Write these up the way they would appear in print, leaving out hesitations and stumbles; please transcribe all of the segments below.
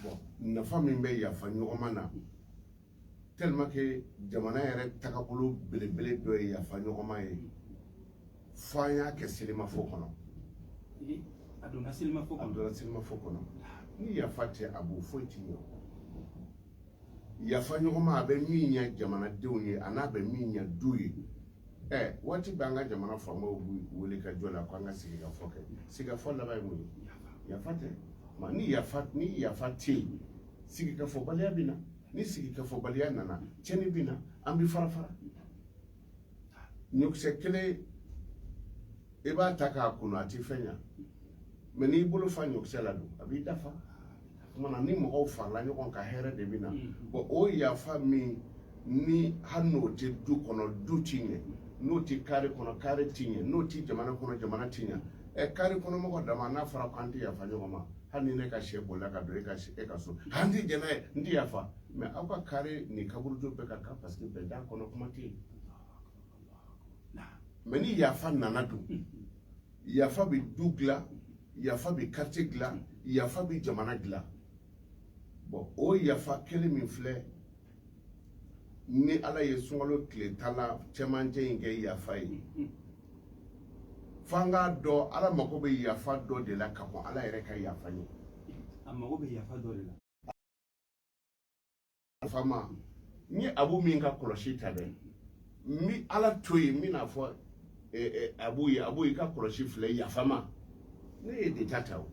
Bon, nafa min bɛ yafa ɲɔgɔnma na, tellement que jamana yɛrɛ tagabolo belebele dɔ ye yafa ɲɔgɔnma ye, fo an y'a kɛ selimafo kɔnɔ. A donna selimafo A kɔnɔ. donna selimafo kɔnɔ. Ni yafa tɛ, a b'o foyi ti ɲɛ. Yafa ɲɔgɔnma, a bɛ min ɲɛ jamanadenw ye, a n'a bɛ min ɲɛ du ye. Ɛ, waati bɛ an ka jamana faamaw b'u wele ka jɔ la ko an ka sigikafɔ kɛ. Sigikafɔ laban ye mun ye? Yafa tɛ ma. Ni yafa tɛ yen, sigikafɔbaliya bɛ na. Ni sigikafɔbaliya nana, tiɲɛni bɛ na, an bɛ fara fara. Ɲɔkisɛ kelen, i b'a ta k'a kunu, a tɛ fɛn ɲa, mɛ n'i bolo fa ɲɔkisɛ la don, a b'i dafa. Kumana ni mɔgɔw farala ɲɔgɔn kan, hɛrɛ de bɛ na. Bon, o yafa min ni hali n'o tɛ du kɔnɔ, du ti ɲɛ. N'o tɛ kari kɔnɔ, kari ti ɲɛ. N'o tɛ jamana kɔnɔ, jamana ti ɲɛ. Ɛ, kari kɔnɔ mɔgɔ dama, n'a fɔra ko an tɛ yafa ɲɔgɔn ma, hali ni ne ka sɛ bolila ka don e ka so, an tɛ jɛn n'a ye, n tɛ yafa. Mɛ aw ka kari ni kaburujo bɛɛ ka kan, parce que bɛn t'a kɔnɔ, kuma tɛ yen. Mɛ ni yafa nana don, yafa bɛ du dilan, yafa bɛ quartier dilan, yafa bɛ jamana dilan. Bon, o yafa kelen min filɛ ni Ala ye sunkalo tile 10 la cɛmancɛ in kɛ yafa ye, f'an k'a dɔn Ala mako bɛ yafa dɔ de la ka kɔn Ala yɛrɛ ka yafa ɲɛ. A mago bɛ yafa dɔ de la. Fama n ye Abu min ka kɔlɔsi ta dɛ, n bɛ Ala to yen, n bɛna fɔ Abu ye: Abu, i ka kɔlɔsi filɛ, yafa ma, ne ye de ta ta o.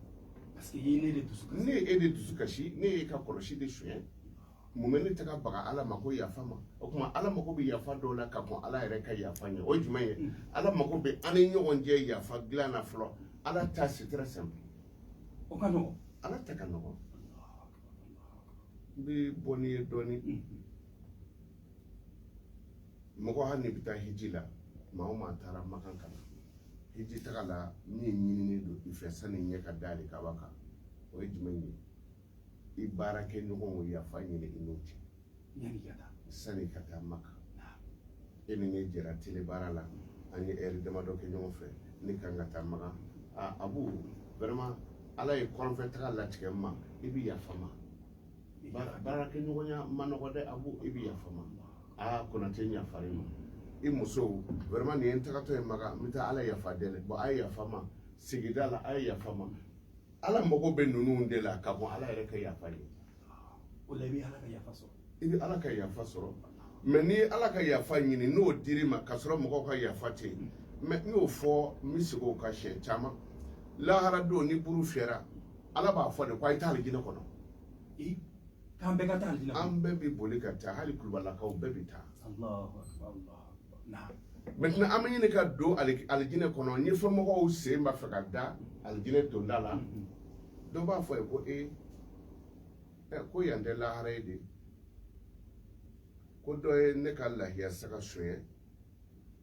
Parce que i ye ne de dusu kasi. Ne ye e de dusu kasi, ne ye ka kɔlɔsi de suɲɛ. Mun bɛ ne taga baga Ala ma ko yafa ma? O tuma Ala mako bɛ yafa dɔw la ka kɔn Ala yɛrɛ ka yafa ɲɛ. O ye jumɛn ye? Ala mako bɛ an ni ɲɔgɔn cɛ yafa dilan na fɔlɔ. Ala ta, c'est très simple. O ka nɔgɔn. Ala ta ka nɔgɔn. N bɛ bɔ n'i ye dɔɔnin. Mɔgɔ, hali n'i bɛ taa hiji la, maa o maa taara Makan ka na hiji taga la, min ɲininen don i fɛ sani ɲɛ ka da kaba kan, o ye jumɛn ye? I baarakɛɲɔgɔnw, yafa ɲini i n'o cɛ. Yanni ka taa. Sani ka taa Maka. E ni ne jɛra tele baara la, an ye ɛri damadɔ kɛ ɲɔgɔn fɛ, ne kan ka taa Makan. Aa Abu, vraiment, Ala ye kɔrɔnfɛ taga latigɛ n ma, i bɛ yafa n ma. Baarakɛɲɔgɔnya ma nɔgɔ dɛ. Abu, i bɛ yafa n ma. Aa Konate, n yafara i ma. I musow, vraiment, nin ye n tagatɔ ye Makan, n bɛ taa Ala yafa deli. Bon, a ye yafa n ma. Sigida la, a ye yafa n ma. Ala mago bɛ ninnu de la ka kɔn Ala yɛrɛ ka yafa ye. O la, i bɛ Ala ka yafa sɔrɔ. I bɛ Ala ka yafa sɔrɔ. Mɛ n'i ye Ala ka yafa ɲini, n'o dir'i ma k'a sɔrɔ mɔgɔw ka yafa tɛ yen, mɛ n y'o fɔ, n bɛ segin o kan siɲɛ caman, lahara don ni buru fiyɛra, Ala b'a fɔ de ko a ye taa alijinɛ kɔnɔ. K'an bɛɛ ka taa alijinɛ kɔnɔ. An bɛɛ bɛ boli ka taa, hali kulubalakaw bɛɛ bɛ taa. Allahu akbar, Allahu akbar, naam. Maintenant, an bɛ ɲini ka don alijinɛ kɔnɔ, ɲɛfɛmɔgɔw sen b'a fɛ ka da alijinɛ donda la, dɔ b'a fɔ ye ko e ɛ, ko yan tɛ lahara ye de, ko dɔ ye ne ka lahiya saga suɲɛ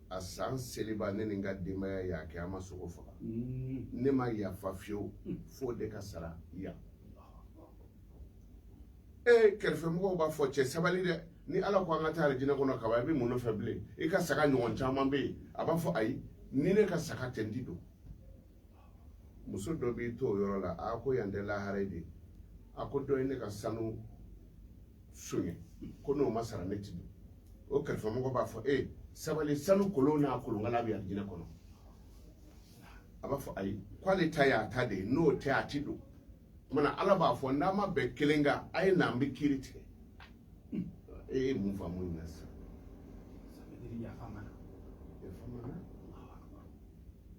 a san seliba, ne ni n ka denbaya y'a kɛ, an ma sogo faga. Ne ma yafa fiyewu f'o de ka sara yan. Ee, kɛrɛfɛmɔgɔw b'a fɔ: cɛ, sabali dɛ, ni Ala ko an ka taa alijinɛ kɔnɔ kaban, i bɛ mun nɔfɛ bilen? I ka saga ɲɔgɔn caman bɛ yen. A b'a fɔ: ayi, ni ne ka saga tɛ, n ti don. Muso dɔ b'i to o yɔrɔ la: a ko yan tɛ lahara ye de. A ko dɔ ye ne ka sanu soɲɛ, ko n'o ma sara, ne ti don. O kɛrɛfɛmɔgɔ b'a fɔ: e sabali, sanu kolon n'a kolonkala bɛ alijinɛ kɔnɔ. A b'a fɔ: ayi, k'ale ta y'a ta de ye, n'o tɛ, a ti don. Kumana Ala b'a fɔ n'a ma bɛn kelen kan, a ye na, an bɛ kiiri tigɛ. E ye mun faamu nin na sisan? Ça veut dire yafa ma na. Yafa ma na.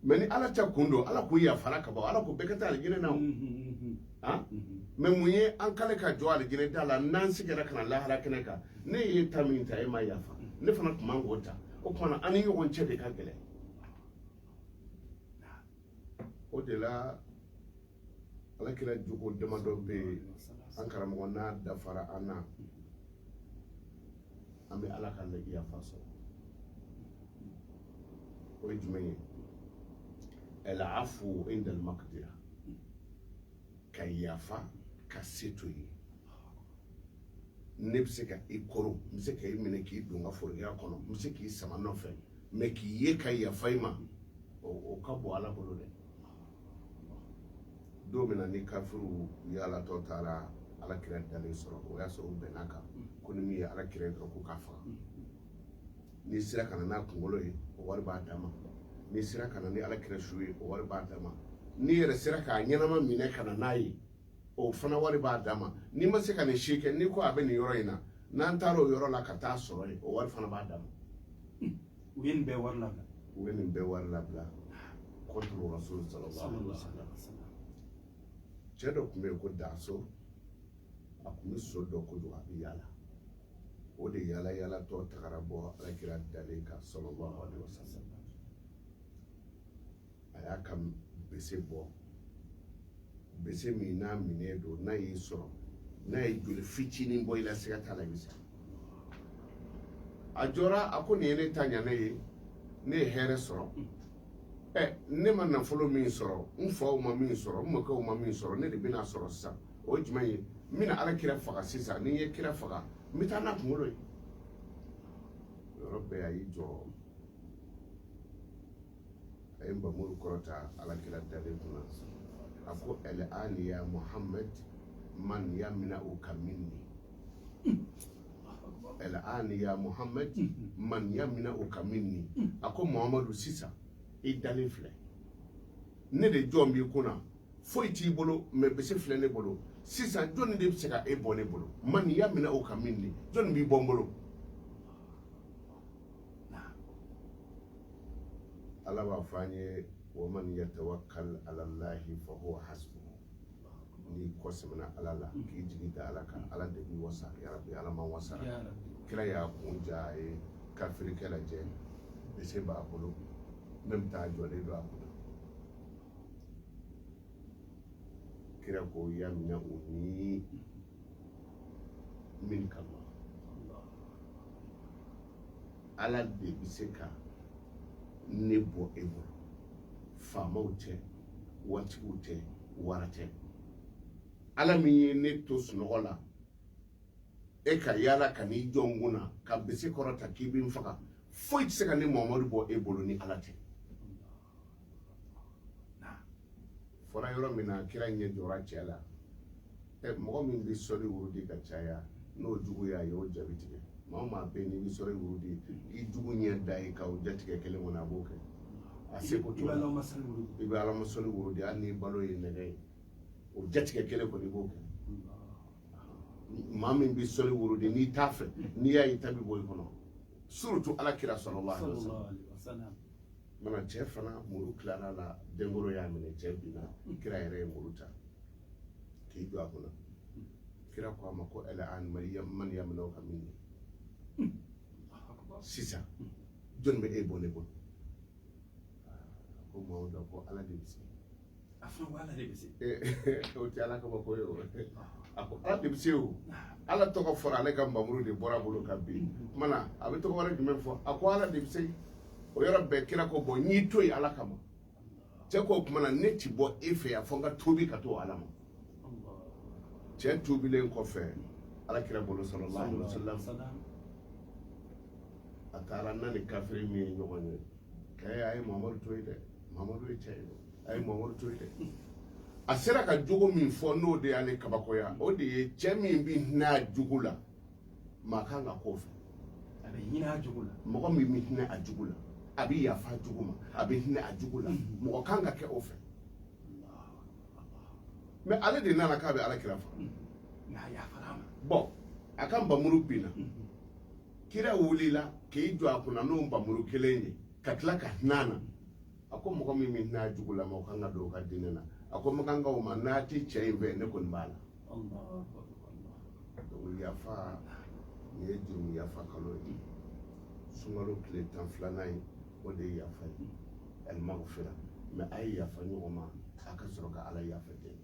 Mɛ ni Ala tɛ kun don, Ala kun yafara ka ban, Ala ko bɛɛ ka taa alijinɛ na o. Han, mɛ mun ye an kale ka jɔ alijinɛ da la, n'an seginna ka na lahara kɛnɛ kan, ne ye ta min ta, e ma yafa, ne fana tun man k'o ta. O tuma na, an ni ɲɔgɔn cɛ de ka gɛlɛn. O de la, Ala kira jogo damadɔ bɛ yen, an karamɔgɔ, n'a dafara an na, an bɛ Ala ka yafa sɔrɔ. O ye jumɛn ye? Al-afu inda al-maqdira, ka yafa ka se to ye. Ne bɛ se ka i koro, n bɛ se ka i minɛ k'i don n ka forokiya kɔnɔ, n bɛ se k'i sama nɔfɛ, mɛ k'i ye ka yafa i ma, o ka bon Ala bolo dɛ. Don min na ni kafiriw yaalatɔ taara Ala kira dalen sɔrɔ, o y'a sɔrɔ u bɛnn'a kan ko ni min ye ala kira ye dɔrɔn ko k'a faga. N'i sera ka na n'a kunkolo ye, o wari b'a dama. N'i sera ka na ni ala kira su ye, o wari b'a dama. N'i yɛrɛ sera k'a ɲɛnama minɛ ka na n'a ye, o fana wari b'a dama. N'i ma se ka nin si kɛ, n'i ko a bɛ nin yɔrɔ in na, n'an taara o yɔrɔ la ka taa sɔrɔ yen, o wari fana b'a dama. U ye nin bɛɛ wari labila. U ye nin bɛɛ wari labila contre Rasul sallallahu alaihi wasallam. Cɛ dɔ tun bɛ yen ko Daso, a tun bɛ so dɔn kojugu, a bɛ yaala. O de yaala yaalatɔ tagara bɔ alakira dalen kan sallallahu alaihi wasallam. A y'a ka bese bɔ, bese min n'a minɛ don, n'a y'i sɔrɔ, n'a ye joli fitinin bɔ i la, siga t'a la, i bɛ sa. A jɔra, a ko nin ye ne ta ɲa ne ye, ne ye hɛrɛ sɔrɔ. Ɛ, ne ma nafolo min sɔrɔ, n faw ma min sɔrɔ, n mɔkɛw ma min sɔrɔ, ne de bɛna sɔrɔ sisan. O ye jumɛn ye? N bɛna ala kira faga sisan. Ni n ye kira faga, n bɛ taa n'a kunkolo ye. O yɔrɔ bɛɛ, a y'i jɔ, a ye nbamuru kɔrɔta ala kira dalen kunna. A ko al-an ya Muhammad man yamna'uka minni, al-an ya Muhammad man yamna'uka minni. A ko Muhammadu, sisan i dalen filɛ, ne de jɔn b'i kunna, foyi t'i bolo, mais bese filɛ ne bolo sisan. Jɔnni de bɛ se ka e bɔ ne bolo? Man yamna'uka minni, jɔnni b'i bɔ n bolo? Ala b'a fɔ an ye wa man yatawakkal ala Allahi fa huwa hasbuhu. N'i kɔ sɛmɛna Ala la, k'i jigi da Ala kan, Ala de b'i wasa. Ya Rabbi, Ala m'an wasara. Kira y'a kun ja, a ye kafirikɛ lajɛ, bese b'a bolo, même taa jɔlen don a kunna. Kira ko yamna'uni minka Allah, Ala de bɛ se ka ne bɔ e bolo. Faamaw tɛ, waritigiw tɛ, wara tɛ. Ala min ye ne to sunɔgɔ la, e ka yaala ka n'i jɔ n kunna ka bese kɔrɔta k'i bɛ n faga, foyi tɛ se ka ne Muhamadu bɔ e bolo ni Ala tɛ. Fɔra yɔrɔ min na, kira ɲɛ jɔra cɛ la. Ɛ, mɔgɔ min bɛ sɔli wurudi ka caya, n'o jugu y'a ye, o ja bɛ tigɛ. Maa o maa bɛ yen n'i bɛ sɔli wurudi, i jugu ɲɛ da ye ka o jatigɛ kelen kɔnɔ, a b'o kɛ a seko t'o la. I bɛ Alama sɔli wurudi, hali n'i balo ye nɛgɛ ye, o jatigɛ kelen kɔni, i b'o kɛ. Maa min bɛ sɔli wurudi, n'i t'a fɛ, n'i y'a ye, i ta bɛ bɔ i kɔnɔ, surtout Ala kira sallallahu alaihi wasallam. Mana cɛ fana muru tilara la, denkoro y'a minɛ, cɛ binna. Kira yɛrɛ ye muru ta k'i jɔ a kunna. Kira ko a ma ko al-an man yamna'uka minni, sisan jɔnni bɛ e bɔ ne bolo? Ko Mamadu, ko Ala de bɛ se. A fana ko Ala de bɛ se. O tɛ Ala kabako ye o. A ko Ala de bɛ se o. Ala tɔgɔ fɔra, ale ka nbamuru de bɔra bolo ka bin. Kumana a bɛ tɔgɔ wɛrɛ jumɛn fɔ? A ko Ala de bɛ se. O yɔrɔ bɛɛ, kira ko bon, n y'i to yen Ala kama. Cɛ ko o kumana ne ti bɔ e fɛ yan fo n ka tuubi ka to Ala ma. Cɛ tuubilen kɔfɛ Ala kira bolo sallallahu alaihi wasallam, a taara n'a ni kafiri min ye ɲɔgɔn ye kɛ, a ye Muhamadu to yen dɛ, Muhamadu ye cɛ ye, a ye Muhamadu to yen dɛ. A sera ka jogo min fɔ, n'o de y'ale kabakoya, o de ye cɛ min bɛ hinɛ a jugu la, maa kan ka k'o fɛ. A bɛ hinɛ a jugu la. Mɔgɔ min bɛ hinɛ a jugu la, a bɛ yafa a jugu ma, a bɛ hinɛ a jugu la, mɔgɔ kan ka kɛ o fɛ. Mais ale de nana k'a bɛ Ala kira faga. Nka a yafara a ma. Bon, a ka nbamuru binna. Kira wulila k'i jɔ a kunna n'o nbamuru kelen ye, ka tila ka hinɛ a na. A ko mɔgɔ min bɛ hinɛ a jugu la, ma o kan ka don o ka diinɛ na. A ko makankaw ma, n'a tɛ cɛ in fɛ, ne kɔni b'a la. Donc yafa, nin ye jurumu yafa kalo ye. Sunkalo tile 12nan ye, o de ye yafa ye, al-maghfira. Mais a ye yafa ɲɔgɔn ma, a ka sɔrɔ ka Ala yafa deli.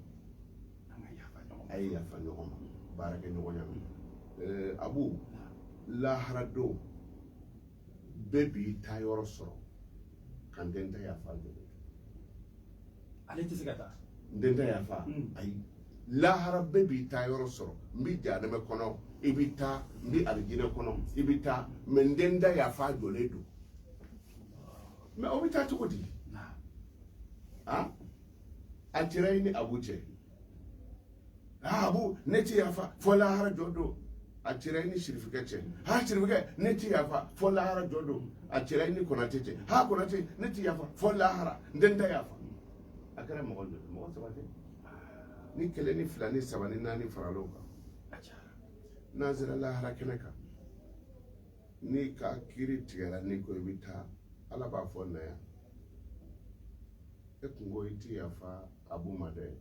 A ye yafa ɲɔgɔn ma, baarakɛ ɲɔgɔnya na. Abu lahara don, bɛɛ b'i ta yɔrɔ sɔrɔ, ka n den ta yafa jɔ. Ale tɛ se ka taa. N den ta yafa, ayi. Lahara bɛɛ b'i ta yɔrɔ sɔrɔ. N bɛ jahanama kɔnɔ, i bɛ taa, n bɛ alijinɛ kɔnɔ, i bɛ taa, mais n den ta yafa jɔlen don. Mais o bɛ taa cogo di? A cira i ni Abu cɛ. Abu ne ti yafa fo lahara jɔ don. A cira i ni sirifikɛ cɛ. Ha sirifikɛ, ne ti yafa fo lahara jɔ don. A cira i ni Konate cɛ. Ha Konate, ne ti yafa fo lahara, n tɛ n ta yafa. A kɛra mɔgɔ joli? Mɔgɔ saba tɛ? Ni kelen ni fila ni saba ni naani farala o kan, n'an sera lahara kɛnɛ kan, n'i ka kiiri tigɛra, n'i ko i bɛ taa, Ala b'a fɔ na yan, e kun ko i ti yafa Abu ma dɛ,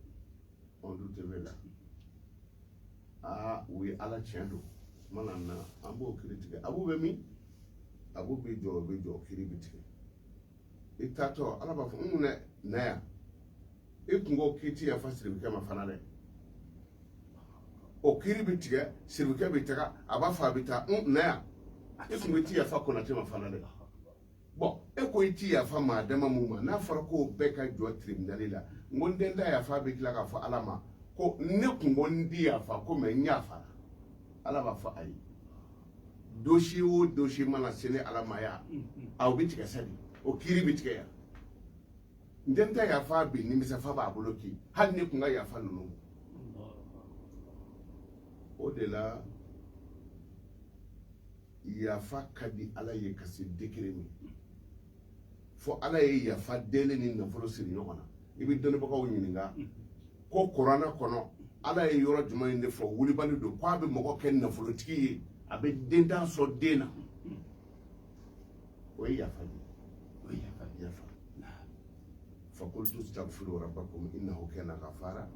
Ondu TV la. Aa oui, Ala tiɲɛ don. Mana na, an b'o kiiri tigɛ. Abu bɛ min? Abu bɛ jɔ, o bɛ jɔ, kiiri bɛ tigɛ. I taatɔ, Ala b'a fɔ n kun dɛ, na yan, e kun ko k'i ti yafa sirifikɛ ma fana dɛ. O kiiri bɛ tigɛ, sirifikɛ bɛ taga, a b'a fɔ a bɛ taa, n na yan, e kun ko i ti yafa Konate ma fana dɛ. Bon, e ko i ti yafa maa dama mun ma, n'a fɔra k'o bɛɛ ka jɔ tribunal la, n ko n den ta yafa bɛ tila k'a fɔ Ala ma ko ne kun ko n ti yafa ko mais n yafara. Ala b'a fɔ ayi, dossier o dossier mana se ne Ala ma yan, aw bɛ tigɛ sa de, o kiiri bɛ tigɛ yan. N den ta yafa bɛ nimisa fa b'a bolo k'i hali ne kun ka yafa ninnu. O de la yafa ka di Ala ye ka se degré min fo Ala ye yafa deli ni nafolo siri ɲɔgɔn na. I bɛ dɔnnibagaw ɲininka ko kuranɛ kɔnɔ Ala ye yɔrɔ jumɛn de fɔ wulibali don k'a bɛ mɔgɔ kɛ nafolotigi ye, a bɛ den tan sɔn den na? O ye yafa de ye. Yafa. Fakultu astaghfiru rabbakum innahu kana ghafara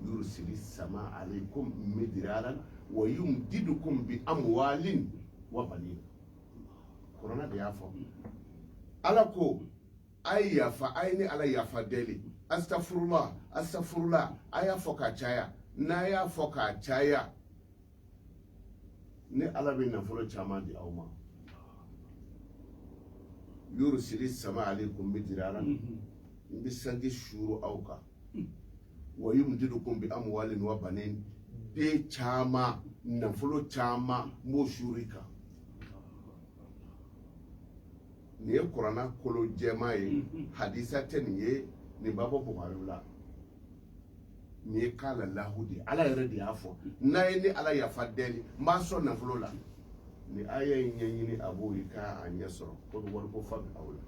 yursili sama alaykum midraran wa yumdidukum bi amwalin wa banin. Kuranɛ de y'a fɔ. Ala ko a ye yafa, a ye ne Ala yafa deli, astafurula astafurula, a y'a fɔ k'a caya. N'a y'a fɔ k'a caya, ne Ala bɛ nafolo caman di aw ma. Yursili sama alaykum midrara, n bɛ sanji suuru aw kan, wa yumdidukum bi amwalin wa banin, den caman, nafolo caman, n b'o suuru i kan. Nin ye kuranna kolo jɛma ye, hadisa tɛ nin ye, nin b'a bɔ Bukari la. Nin ye kala lahu de ye, Ala yɛrɛ de y'a fɔ. N'a ye ne Ala yafa deli, n b'a sɔn nafolo la. Ni aya in ɲɛɲini, a b'o i ka a ɲɛ sɔrɔ komi wariko fa bɛ aw la.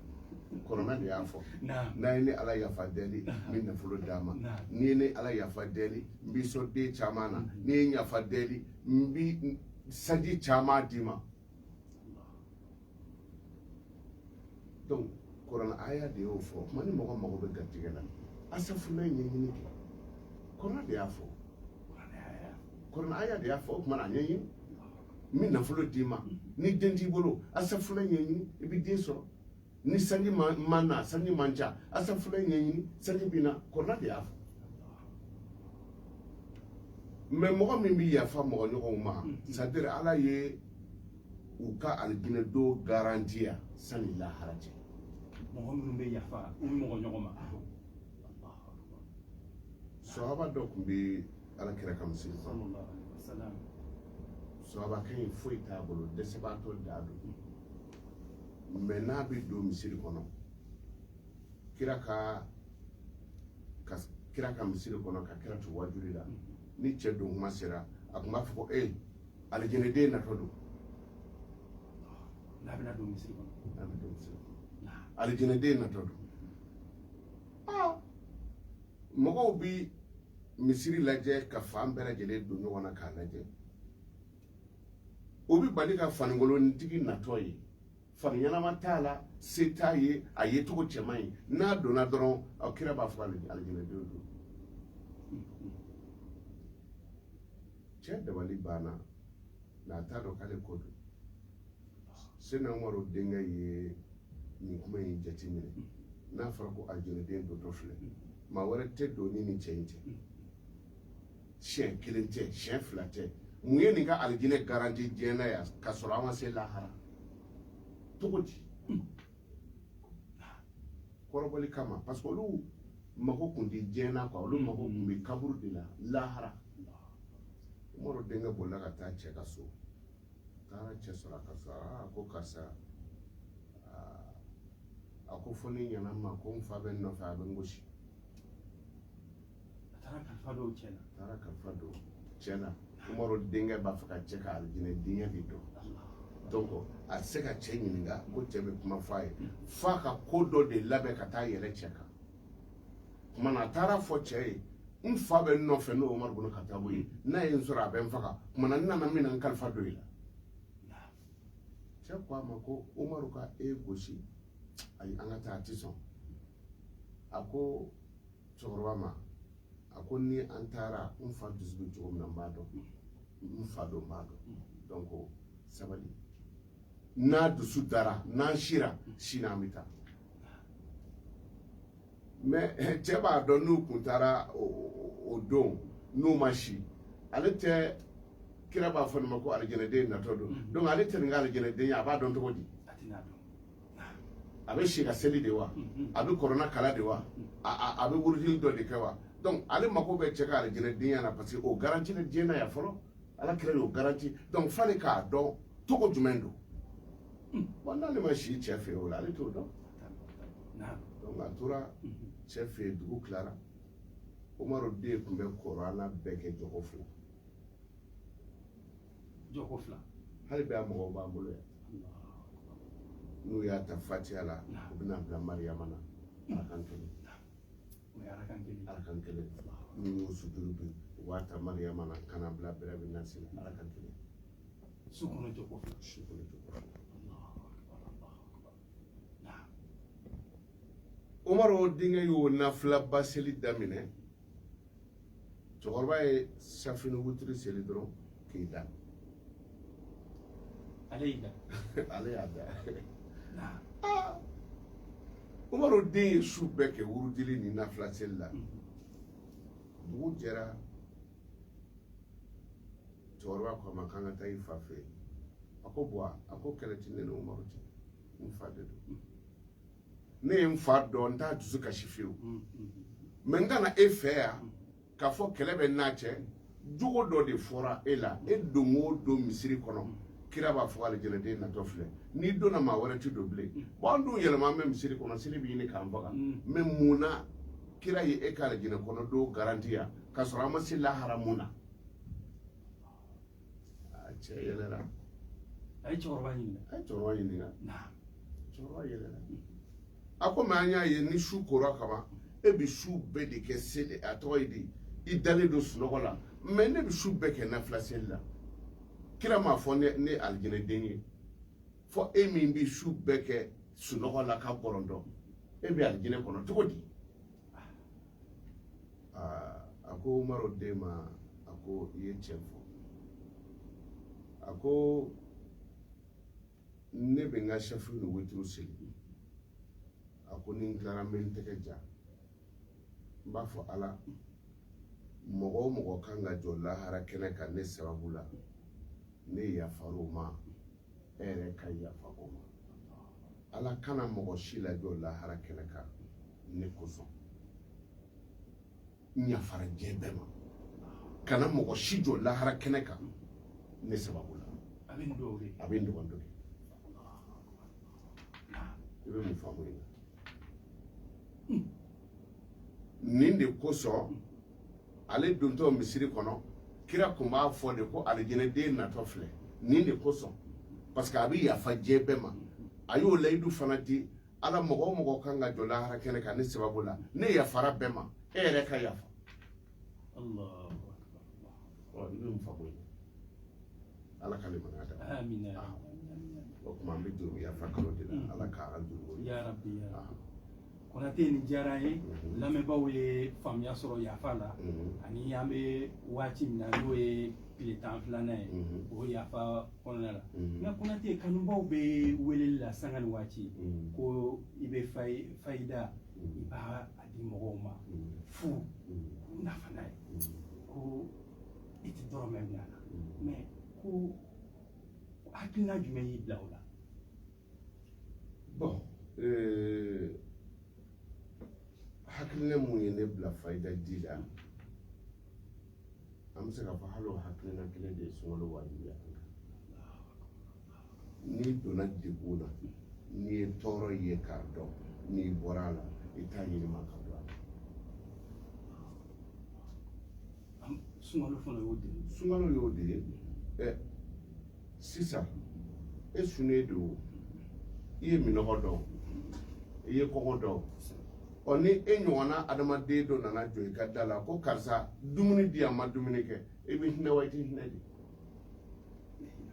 Kuranna de y'a fɔ. N'a ye ne Ala yafa deli, n bɛ nafolo d'a ma. N'i ye ne Ala yafa deli, n b'i sɔn den caman na. N'i ye yafa deli, n bɛ sanji caman d'i ma. Donc kuranna aya de y'o fɔ. Kuma ni mɔgɔ mago bɛ garijɛgɛ la, asafurula ɲɛɲini kɛ. Kuranna de y'a fɔ, kuranna aya de y'a fɔ. O tuma na a ɲɛɲini, n bɛ nafolo d'i ma. Ni den t'i bolo, asafurula ɲɛɲini, i bɛ den sɔrɔ. Ni sanji ma na, sanji man ca, asafurula ɲɛɲini, sanji bɛ na. Kuranna de y'a fɔ. Mais mɔgɔ min bɛ yafa mɔgɔ ɲɔgɔnw ma, c'est à dire Ala ye u ka alijinɛ don garantiya sani lahara cɛ. Mɔgɔ minnu bɛ yafa u mɔgɔ ɲɔgɔn ma. Sahaba dɔ tun bɛ Ala kira ka misiri kɔnɔ. Sahabakɛ in foyi t'a bolo, dɛsɛbaatɔ da don. Mais n'a bɛ don misiri kɔnɔ, kira ka misiri kɔnɔ, ka kira to wajuli la, ni cɛ don kuma sera, a tun b'a fɔ ko ee, alijinɛden natɔ don. N'a bɛna don misiri kɔnɔ. N'a bɛ don misiri kɔnɔ, alijinɛden natɔ don. Aa, mɔgɔw bi misiri lajɛ ka fan bɛɛ lajɛlen don ɲɔgɔn na k'a lajɛ. O bɛ bali ka faninkolontigi natɔ ye, fani ɲɛnama t'a la, se t'a ye, a ye cogo cɛ man ɲi. N'a donna dɔrɔn, a kira b'a fɔ alijinɛden don. Cɛ dabali banna, nka a t'a dɔn k'ale ko don. Sena Umaru denkɛ ye nin kuma in jateminɛ. N'a fɔra ko alijinɛden dontɔ filɛ, maa wɛrɛ tɛ don ni nin cɛ in tɛ. Siɲɛ kelen tɛ, siɲɛ fila tɛ. Mun ye nin ka alijinɛ garanti diɲɛ na yan ka sɔrɔ an ma se lahara? Cogo di? Kɔrɔbɔli kama, parce que olu mago kun tɛ diɲɛ na quoi, olu mago kun bɛ kaburu de la, lahara. Umaru denkɛ bolila ka taa cɛ ka so, taara cɛ sɔrɔ a ka so. Aa, ko karisa, a ko fo ni ɲana ma ko n fa bɛ n nɔfɛ, a bɛ n gosi. Taara kalifa don cɛ la. Taara kalifa don cɛ la. Umaru denkɛ b'a fɛ ka cɛ ka alijinɛdenya de dɔn. Donc a tɛ se ka cɛ ɲininka ko cɛ bɛ kuma f'a ye, f'a ka ko dɔ de labɛn ka taa yɛlɛ cɛ kan. Tuma na a taara fɔ cɛ ye, n fa bɛ n nɔfɛ, n'o Umaru bun Katabu ye, n'a ye n sɔrɔ a bɛ n faga. Tuma na n nana min na n kalifa don i la. Cɛ ko a ma ko Umaru ka e gosi, ayi, an ka taa, a ti sɔn. A ko cɛkɔrɔba ma, a ko ni an taara, n fa dusu bɛ cogo min na, n b'a dɔn, n fa don, n b'a dɔn. Donc sabali, n'a dusu dara, n'an sira sini, an bɛ taa. Mais cɛ b'a dɔn, n'u kun taara o don, n'u ma si, ale tɛ. Kira b'a fɔ nin ma ko alijɛnɛden natɔ don. Donc ale tɛ nin ka alijɛnɛden ye, a b'a dɔn cogo di? A tɛna dɔn. A bɛ si ka seli de wa? A bɛ kɔrɔna kala de wa? A bɛ wurudili dɔ de kɛ wa? Donc ale mako bɛ cɛ ka alijɛnɛdenya na, parce que o garanti la diɲɛ na yan fɔlɔ, Ala kira y'o garanti. Donc f'ale k'a dɔn cogo jumɛn don. Bon, n'ale ma si cɛ fɛ yen, o la ale t'o dɔn. Donc a tora cɛ fɛ yen, dugu tilara. Umaru den tun bɛ kɔrɔna bɛɛ kɛ jɔko 2. Jɔko 2. Hali bi a mɔgɔw b'an bolo yan, n'u y'a ta Fatiya la, u bɛna bila Mariyama na, arakan 1. O ye arakan 1. Arakan 1. N'u y'o sujuru bi, u b'a ta Mariyama na ka na bila Birabi Nasi la, arakan 1. Su kɔnɔ jɔko 2. Su kɔnɔ jɔko 2. Umaru denkɛ y'o nafilaba seli daminɛ. Cɛkɔrɔba ye safi ni wutiri seli dɔrɔn k'i da. Ale y'i da. Ale y'a da. Umaru den ye su bɛɛ kɛ wurudili ni nafila seli la. Dugu jɛra, cɛkɔrɔba ko a ma k'an ka taa i fa fɛ yen. A ko buwa, a ko kɛlɛ ti ne ni Umaru cɛ, n fa de don. Ne ye n fa dɔn, n t'a dusu kasi fiyewu. Mais n kana e fɛ yan k'a fɔ kɛlɛ bɛ n'a cɛ. Jogo dɔ de fɔra e la, e don o don misiri kɔnɔ, kira b'a fɔ alijɛnɛden natɔ filɛ, n'i donna maa wɛrɛ ti don bilen. Bon, an dun yɛlɛma, an bɛ misiri kɔnɔ, seli bɛ ɲini k'an faga. Mais mun na kira ye e ka alijɛnɛ kɔnɔ don garanti yan k'a sɔrɔ an ma se lahara? Mun na? A cɛ yɛlɛra. A ye cɛkɔrɔba ɲininka. A ye cɛkɔrɔba ɲininka. Cɛkɔrɔba yɛlɛra, a ko mais an y'a ye ni su kora kaban, e bɛ su bɛɛ de kɛ seli, a tɔgɔ ye di, i dalen don sunɔgɔ la. Mais ne bɛ su bɛɛ kɛ nafila seli la. Kira m'a fɔ ne alijinɛden ye, fɔ e min bɛ su bɛɛ kɛ sunɔgɔ la ka bɔrɔntɔ, e bɛ alijinɛ kɔnɔ cogo di? A ko Umaru den ma, a ko i ye tiɲɛ fɔ. A ko ne bɛ n ka safi ni witiri seli. A ko ni n tilara, n bɛ n tɛgɛ ja, n b'a fɔ Ala, mɔgɔ o mɔgɔ kan ka jɔ lahara kɛnɛ kan ne sababu la, ne yafar'o ma, e yɛrɛ ka yafa o ma. Ala kana mɔgɔ si lajɔ lahara kɛnɛ kan ne kosɔn. N yafara diɲɛ bɛɛ ma, kana mɔgɔ si jɔ lahara kɛnɛ kan ne sababu la. A bɛ nin dugawu de. A bɛ nin dugawu de. I bɛ mun faamu nin na? Nin de kosɔn ale dontɔ misiri kɔnɔ, kira kun b'a fɔ de ko alijinɛden natɔ filɛ. Nin de kosɔn, parce que a bɛ yafa diɲɛ bɛɛ ma. A y'o layidu fana di Ala, mɔgɔ o mɔgɔ kan ka jɔ lahara kɛnɛ kan ne sababu la, ne yafara bɛɛ ma, e yɛrɛ ka yafa. I bɛ mun faamu nin na? Ala ka limaniya d'a ma. Amina. O tuma an bɛ jurumu yafa kalo de la, Ala k'an jurumu. Ya Rabbi, ya Rabbi. Konate, nin diyara an ye. Lamɛnbaaw ye faamuya sɔrɔ yafa la. Ani an bɛ waati min na, n'o ye tile 12nan ye, o yafa kɔnɔna la. Nka Konate, kanubaw bɛ weleli la sanga ni waati ko i bɛ fayida, i b'a a di mɔgɔw ma fu, k'u nafa n'a ye, ko i tɛ dɔrɔmɛ minɛ a la. Mais ko hakilina jumɛn y'i bila o la? Bon, hakilina mun ye ne bila fayida di la, an bɛ se k'a fɔ hali o hakilina kelen de ye sunkalo wajibiya an kan. N'i donna degun na, n'i ye tɔɔrɔ ye k'a dɔn, n'i bɔra a la, i t'a ɲini ma ka don a la. Sunkalo fana y'o de ye. Sunkalo y'o de ye. Sisan e sunnen don, i ye minɔgɔ dɔn, i ye kɔngɔ dɔn. Ɔ, ni e ɲɔgɔnna adamaden dɔ nana jɔ i ka da la ko karisa, dumuni di yan, ma dumuni kɛ, e bɛ hinɛ wa i tɛ hinɛ de?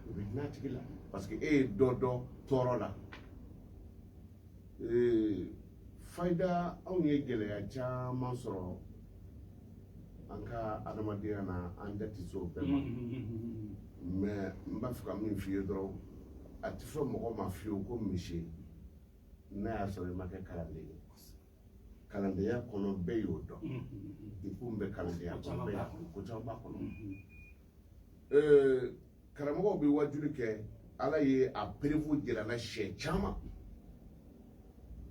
I bɛ hinɛ a tigi la parce que e ye dɔ dɔn tɔɔrɔ la. Fayida, anw ye gɛlɛya caman sɔrɔ an ka adamadenya na, an da tɛ se o bɛɛ ma. Mais n b'a fɛ ka min f'i ye dɔrɔn, a tɛ fɔ mɔgɔ ma fiyewu ko misi n'a y'a sɔrɔ i ma kɛ kalanden ye. Kalandenya kɔnɔ, bɛɛ y'o dɔn. Depuis n bɛ kalandenya kɔnɔ, bɛɛ y'a kɔnɔ, ko caman b'a kɔnɔ. Karamɔgɔw bɛ wajuli kɛ, Ala ye a preuve jira n na siɲɛ caman.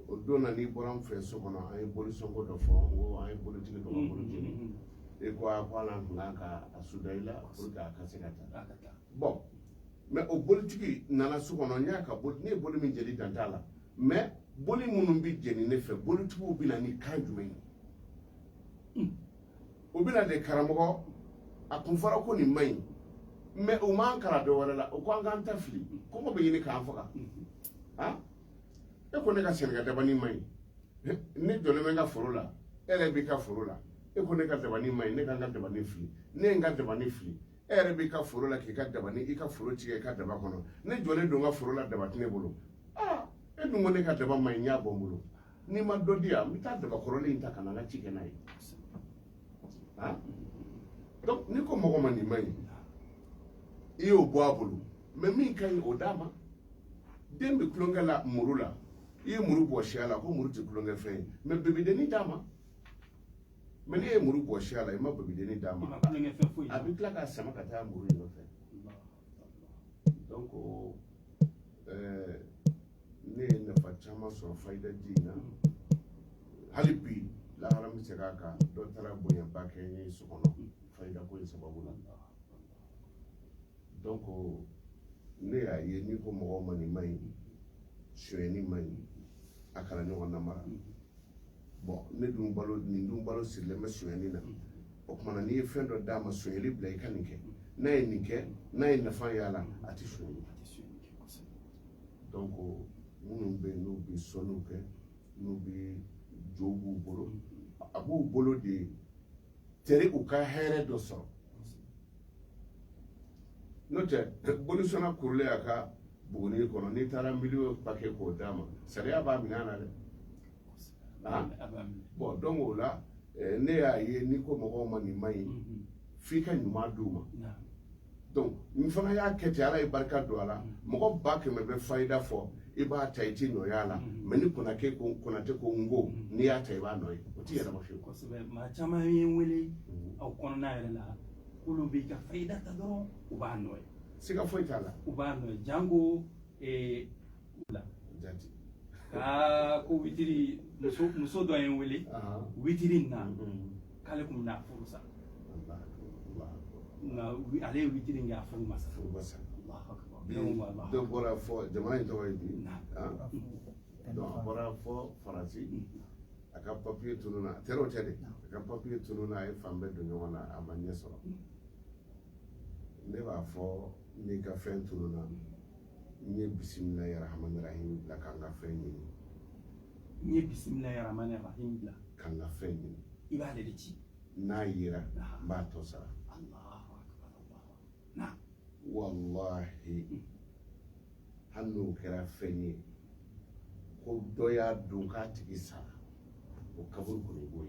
O don na, n'i bɔra n fɛ so kɔnɔ, an ye bolisɔnko dɔ fɔ, n ko an ye bolitigi dɔ ka bolo jeni. E ko a ko ala tun kan ka a suda i la pour que a ka se ka taa. Bon, mais o bolitigi nana so kɔnɔ, n y'a ka boli, ne ye boli min jeni, dan t'a la. Mais boli minnu bɛ jeni ne fɛ, bolitigiw bɛ na ni kan jumɛn ye? U bɛ na de, karamɔgɔ, a kun fɔra ko nin man ɲi, mais u m'an kalan dɔ wɛrɛ la. U ko an k'an ta fili, kɔngɔ bɛ ɲini k'an faga. Han, e ko ne ka sɛnɛkɛ dabani man ɲi, ne jɔlen bɛ n ka foro la, e yɛrɛ b'i ka foro la. E ko ne ka dabani man ɲi, ne ka n ka dabani fili. Ne ye n ka dabani fili, e yɛrɛ b'i ka foro la k'i ka dabani, i ka foro tigɛ i ka daba kɔnɔ. Ne jɔlen don n ka foro la, daba tɛ ne bolo. Aa, e dun ko ne ka daba man ɲi, n y'a bɔ n bolo. N'i ma dɔ di yan, n bɛ taa daba kɔrɔlen in ta ka na n ka ci kɛ n'a ye. Han, donc n'i ko mɔgɔ ma nin man ɲi, i y'o bɔ a bolo, mais min ka ɲi, o d'a ma. Den bɛ tulonkɛ la muru la, i ye muru bɔsi a la ko muru tɛ tulonkɛ fɛn ye, mais bebidennin d'a ma. Mais n'i ye muru bɔsi a la, i ma bebidennin d'a ma, a bɛ tila k'a sama ka taa muru in nɔfɛ. Donc ne ye nafa caman sɔrɔ fayida di in na. Hali bi lahara, n bɛ segin a kan, dɔ taara bonyaba kɛ n ye so kɔnɔ fayida ko in sababu la. Donc ne y'a ye, n'i ko mɔgɔw ma nin man ɲi, sonyɛni man ɲi, a kana ɲɔgɔn namara. Bon, ne dun balo, nin dun balo sirilen bɛ sonyɛni na. O tuma na, n'i ye fɛn dɔ d'a ma, sonyɛli bila, i ka nin kɛ, n'a ye nin kɛ, n'a ye nafa y'a la, a tɛ sonyɛli. Donc minnu bɛ yen, n'u bɛ sɔnniw kɛ, n'u bɛ jo b'u bolo, a b'u bolo de teri u ka hɛrɛ dɔ sɔrɔ. N'o tɛ, bolisɔnna kurulen a ka buguni kɔnɔ, n'i taara miliyɔn paquet k'o d'a ma, sariya b'a minɛ a la dɛ. Bon, donc o la, ne y'a ye, n'i ko mɔgɔw ma nin man ɲi, f'i ka ɲuman d'u ma. Donc n fana y'a kɛ ten, Ala ye barika don a la. Mɔgɔ 100 000 bɛ fayida fɔ, i b'a ta, i ti nɔ y'a la. Mais ni Konate ko, Konate ko n ko n'i y'a ta, i b'a nɔ ye, o ti yɛlɛma fiyewu. Kosɛbɛ. Maa caman ye n wele aw kɔnɔna yɛrɛ la, k'olu b'i ka fayida ta dɔrɔn, u b'a nɔ ye. Siga foyi t'a la. U b'a nɔ ye, janko la. Jati. Aa, ko witiri, muso dɔ ye n wele witiri in na k'ale tun bɛna furu sa, nka ale ye witiri in kɛ, a furu ma sa. Furu ma sa. Allahu akbar. Bi Ne ko Allahu. Dɔ bɔra fɔ jamana in tɔgɔ ye di? Donc a bɔra fɔ Faransi, a ka papiye tununa, a tɛrɛ o tɛ dɛ, a ka papiye tununa, a ye fan bɛɛ don ɲɔgɔn na, a ma ɲɛ sɔrɔ. Ne b'a fɔ, n'i ka fɛn tununa, n ye bisimilahi rahmani rahim bila k'an ka fɛn ɲini. N ye bisimilahi rahmani rahim bila. K'an ka fɛn ɲini. I b'ale de ci. N'a yera, n b'a tɔ sara. Allahu akbar, Allahu akbar. Wallahi, hali n'o kɛra fɛn ye ko dɔ y'a dun k'a tigi sara, o kaburu kɔnɔ, i b'o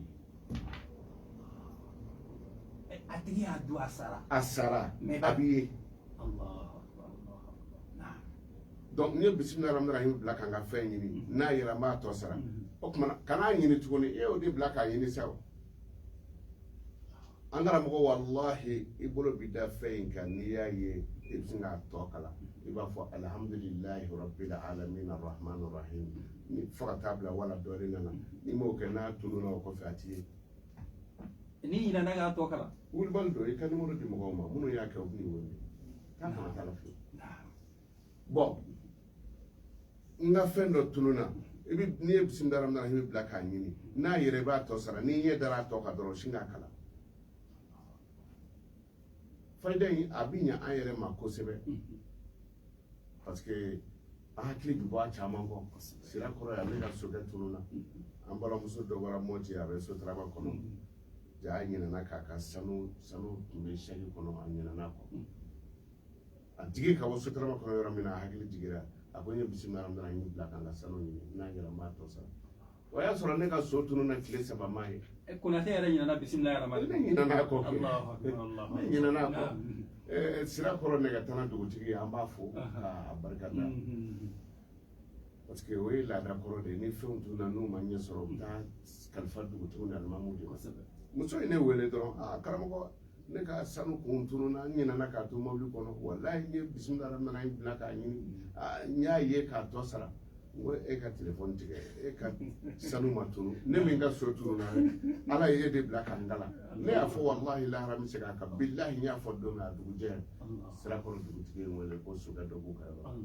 ye. A tigi y'a dun, a sara. A sara. Mais a b'i ye. Allahu akbar, Allahu akbar. Donc n ye bisimilahi rahmani rahim bila k'an ka fɛn ɲini, n'a yera, n b'a tɔ sara. O tuma na, kan'a ɲini tuguni, e y'o de bila k'a ɲini sa. O an karamɔgɔ, wallahi, i bolo bi da fɛn in kan, n'i y'a ye, i bɛ sin k'a tɔ kalan, i b'a fɔ alhamdulilahi rabbil alamin arrahman arrahim, ni fo ka taa bila wala dɔɔnin nana. N'i m'o kɛ, n'a tununa o kɔfɛ, a ti ye. N'i ɲinɛna k'a tɔ kalan. Wulibali don, i ka numéro di mɔgɔw ma, minnu y'a kɛ, u bɛ n'i wele k'a kana taa la fiyewu. Bon, n ka fɛn dɔ tununa, i bɛ n'i ye bisimilahi rahmani rahim bila k'a ɲini, n'a yɛrɛ, i b'a tɔ sara. N'i ɲɛ dara a tɔ kan dɔrɔn, sin k'a kalan. Fayida in, a bɛ ɲɛ an yɛrɛ ma kosɛbɛ, parce que an hakili bɛ bɔ a caman kɔ. Sira kɔrɔ yan, ne ka sokɛ tununna. An balimamuso dɔ bɔra Mɔti, a bɛ Sotarama kɔnɔ. Ja, a ɲinɛna k'a ka sanu tun bɛ sɛki kɔnɔ, a ɲinɛna kɔ. A jigi ka bɔ Sotarama kɔnɔ yɔrɔ min na, a hakili jigira. A ko n ye bisimila n y'i bila ka n ka sanu ɲini, n'a yɛrɛ n b'a tɔ sara. O y'a sɔrɔ ne ka so tununna tile 3 m'a ye. Konate yɛrɛ ɲinɛna bisimila yɛrɛ ma. Ne ɲinɛna a kɔ kɛ. Allahu akbar, Allahu Ne ɲinɛna a kɔ. Sira kɔrɔ nɛgɛtana dugutigi, an b'a fo k'a barika da, parce que o ye laada kɔrɔ de ye. Ni fɛnw tununa, n'u ma ɲɛ sɔrɔ, u bɛ taa kalifa dugutigiw ni alimamuw de ma. Muso ye ne wele dɔrɔn: aa karamɔgɔ, ne ka sanu kun tununa, n ɲinɛna k'a to mobili kɔnɔ. Walayi, n ye bisimila n bila k'a ɲini, n y'a ye k'a tɔ sara. N ko e ka telefɔni tigɛ, e ka sanu ma tunu, ne min ka so tununa, Ala ye e de bila ka n kalan. Ne y'a fɔ walahi, lahara n bɛ se k'a kan, bilahi. N y'a fɔ don min, a dugujɛ, Sirakɔrɔ dugutigi ye n wele ko sokɛ dɔ b'u ka yɔrɔ.